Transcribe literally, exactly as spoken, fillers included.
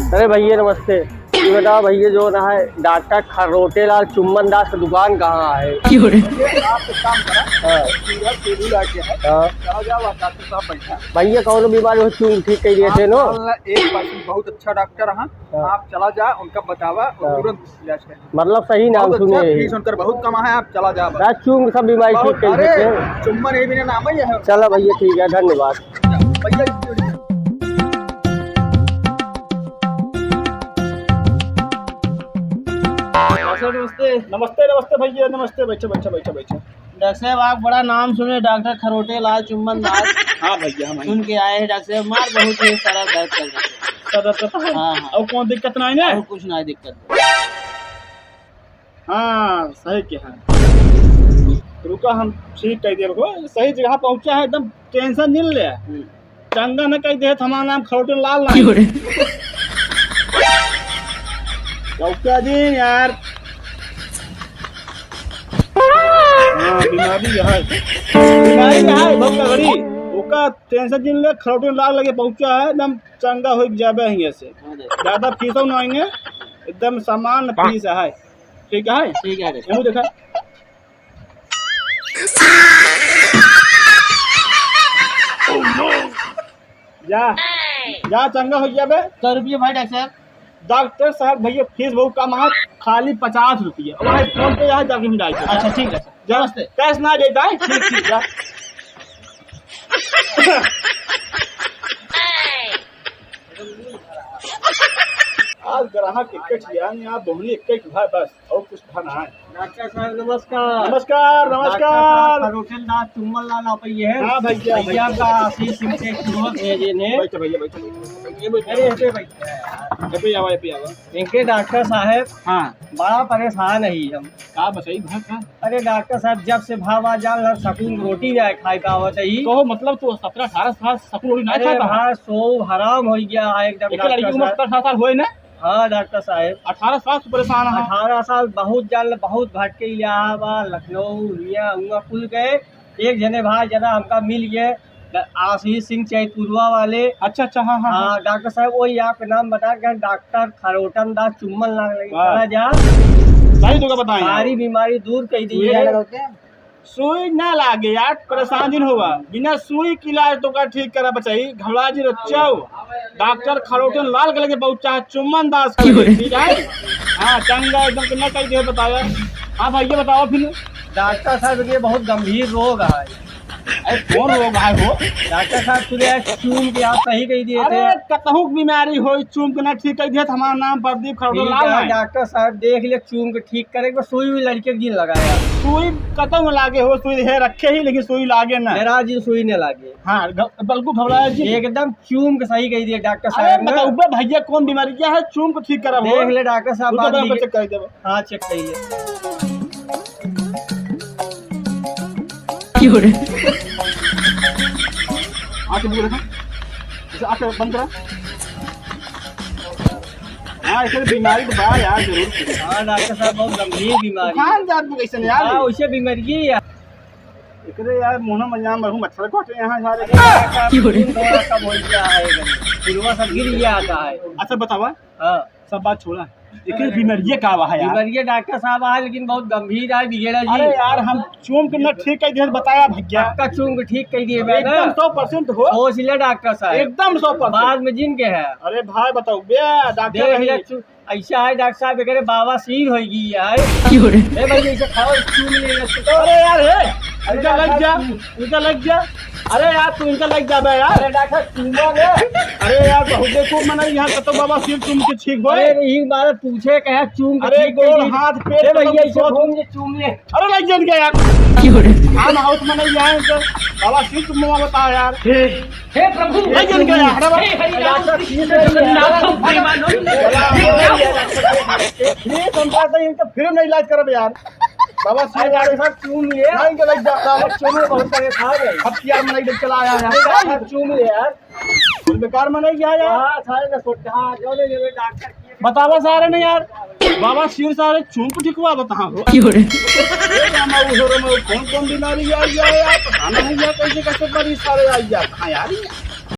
अरे भैया नमस्ते, ये बताओ भैया, जो ना है डॉक्टर खरोटे लाल चुम्बन दास की दुकान कहाँ है? क्यों रे? आप एक काम करा, हाँ। सीधा टेबल आके है, हाँ। चला जाओ, वहाँ डॉक्टर साहब बैठा है। भैया कौनो बीमारी हो चूंग ठीक कर दिए थे नो? आप एक परसेंट बहुत अच्छा डॉक्टर है, हाँ। आप चला जा, उनका बतावा, वो हाँ। तुरंत इलाज करेंगे। मतलब सही नाम बहुत सुने अच्छा, हैं। फीस उनकर बहुत कम है, आप चला जा बस। बस चूंग सब बीमारी बहुत, ठीक कर अरे, देते हैं। चुम्बन ये भी नाम ही है। चलो भैया ठीक है, धन्यवाद। भैया, नमस्ते, नमस्ते। नमस्ते, नमस्ते भैया, नमस्ते, बैठो, बैठो, बैठो, बैठो। डॉक्टर साहब, आप बड़ा नाम सुने, डॉक्टर खरोटे लाल चुम्बन दास। हाँ भैया, हम सुन के आए हैं डॉक्टर साहब, मार बहुत ही सारा दर्द कर रहा है। सर दर्द करता है? हाँ, हाँ। और कौन दिक्कत ना है ना? और कुछ ना है दिक्कत। हाँ, सही कहा। रुका, हम ठीक कर दिए, रुको, सही जगह पहुँचा है, एकदम टेंशन नहीं ले। हम्म। चंगा न कह दे, हमारा नाम खरोटे लाल ना। क्यों रे? लौका जी यार। हाँ, बीमारी है। बीमारी है, बहुत तगड़ी। ओका टेंशन जिन ले, खरोटे लाल लगे पहुँचा है, एकदम चंगा हो जाबे हियाँ से। हाँ, देख। ज्यादा फीसो ना आएंगे, एकदम सामान्य फीस है। ठीक है? ठीक है, ठीक। मुँह देखा। जा, जा, चंगा हो गया बे। सौ रुपये भाई डॉक्टर साहब। डॉक्टर साहब, भैया, फीस बहुत कम है, खाली पचास रुपये। और भाई, फोन पे यहाँ जाके मिल जाएगा। अच्छा, ठीक है सर। जा, नमस्ते। कैश ना देता है, ठीक, ठीक, जा। आज ग्राहक एक ही आए, यहाँ बोहनी एक ही भाई बस। और कुछ खाना है? डॉक्टर साहब, नमस्कार। नमस्कार, डॉक्टर साहब, नमस्कार। खरोटन दास चुम्बन लाल आप ही है? हाँ भैया, भैया भैया। का आशीष सिंह से एक चुम्बन भेजे ने। बैठो भैया, बैठो, बैठो, बैठो। अरे, ऐसे बैठो। ये पे आवा, ये पे आवा। इनके डॉक्टर साहब, हाँ। बड़ा परेशान है हम। का बताई भा का? अरे डॉक्टर साहब, जब से भावा जान ला सकून रोटी ना खाए पावत है। तो मतलब तू सत्रह अठारह साल सकून रोटी ना अरे खाता? भाई, सो हराम हो गया है एकदम एक लड़की डॉक्टर उम्र साहब। सत्रह अठारह साल होए ना? हाँ डॉक्टर साहब। अठारह साल से परेशान है। अठारह साल बहुत जान, बहुत भटके इलाहाबाद, लखनऊ, हियाँ, हुआँ कुल गए। एक जने भाई जना हमका मिल गए, ड-, आशीष सिंह चैतपुरवा वाले। अच्छा, अच्छा, हाँ, हाँ, हाँ। हाँ, डॉक्टर साहब, वही आपका नाम बता के डॉक्टर खरोटन दास चुम्बन लाल लगे वाह। चला जा। सही तो का बताएं आप। सारी बीमारी दूर कर दी ये है। सुई ना लागे यार, परेशान जिन होवा। बिना सुई के इलाज तो का ठीक करा बचाई, घबरा जिन रच्चाओ। डॉक्टर खरोटन लाल के लगे पहुंचा है, चुम्बन दास के, ठीक है? हाँ, चंगा एकदम के ना कही दे बताया। हाँ भाई, ये बताओ फिर। डॉक्टर साहब, ये बहुत गंभीर रोग है। अरे कौन रोग है वो? डॉक्टर साहब, सुने हैं चूम के आप सही कही दिए थे। अरे कतहूँ की बीमारी हो, चूम के ना ठीक कही दिए तो हमारा नाम प्रदीप खरोटन लाल है। डॉक्टर साहब, देख ले चूम के ठीक करे के सुई हुई लड़के के जिन लगाया। सुई कतहूँ लागे हो, सुई है रखे ही, लेकिन सुई लागे ना। मेरा जी सुई ने लागे। हाँ, घ-, बल्कु घबराया जी। एकदम चूम के सही कही दिए डॉक्टर अरे साहब ने। बताओ बे भैया, कौन बीमारी क्या है, चूम को ठीक करा हो। देख ले डॉक्टर साहब, रुको, बाद मैं में चेक कर देबो। हाँ, चेक कर ले। क्यों रे? आँख मुँह रखा। अच्छा, आँख बंद करा। हाँ, इसे बीमारी तो बा यार, जरूर। हाँ, डॉक्टर साहब, बहुत गंभीर बीमारी। खान जात में कैसे यार? हाँ, उसे बीमारी है यार। एकरे यार मुंह में जाम रहू मच्छर काटे यहाँ सारे। क्यों रे? थोड़ा कम हो गया है, फिर वो सब गिर गया आता है। अच्छा बतावा। हाँ। सब बात छोड़ा। एकरे बीमारिये का बा है यार? बीमारिये डॉक्टर साहब है, लेकिन बहुत गंभीर है, बिगेड़ा जी। अरे यार, हम चूम के ना ठीक कर दिए, बताया भैया। आपका चूम के ठीक कर दिए मैंने। एकदम सौ परसेंट हो। सोच ले डॉक्टर साहब। एकदम सौ परसेंट। बाद में जिन के है। अरे भाई बताओ बे, डॉक्टर देख रही। ले चू-, ऐसा है डॉक्टर साहब, एकरे बवासीर हो गई है। क्यों रे? ए भाई, ऐसे खाओ, चूम ले, ऐसे तो। अरे यार, हे, इनका लग जा, इनका लग जा। अरे यार, तू इनका लग जा बे यार। अरे डॉक्टर, चूमा ले। अरे यार, बहुत देखो, मने यहाँ कतो बवासीर चूम के ठीक होए। अरे, यही बात पूछे, कहे चूम के अरे, ठीक गोड़, है। हाथ, पेट, ए भैया, कतौ ऐसे सोच। घूम के चूम ले। अरे, लग जा इनका यार। क्यों रे? हम हाउस में नहीं आए तो बवासीर चूम बता यार। हे प्रभु, लग जा इनका यार, हटा बे। हे हरि राम कृष्ण जगन्नाथ प्रेमानंद। ये क्या हुआ? ये हम कहते हैं, इनका फिर नहीं इलाज करब यार। बाबा अरे डॉक्टर साहब, चूम लिए। नहीं, इनका लग जा, बाबा, चूम लिए, बहुत सारे खा गए। अब क्या हम नहीं चला आया है। अरे डॉक्टर साहब, चूम लिए यार। बेकार में नहीं गया यार। हाँ, सारे ने सोचा, हाँ, जो ले, जो ले, डॉक्टर की। बतावा सारे ने यार। बवासीर सारे चूम के ठीक हुआ, बता हो। क्यों रे? ए रामा, ओ रामा, कौन कौन बीमारी आ गया यार? पता नहीं यार, कैसे कैसे मरीज सारे आ गया। हाँ यार, ये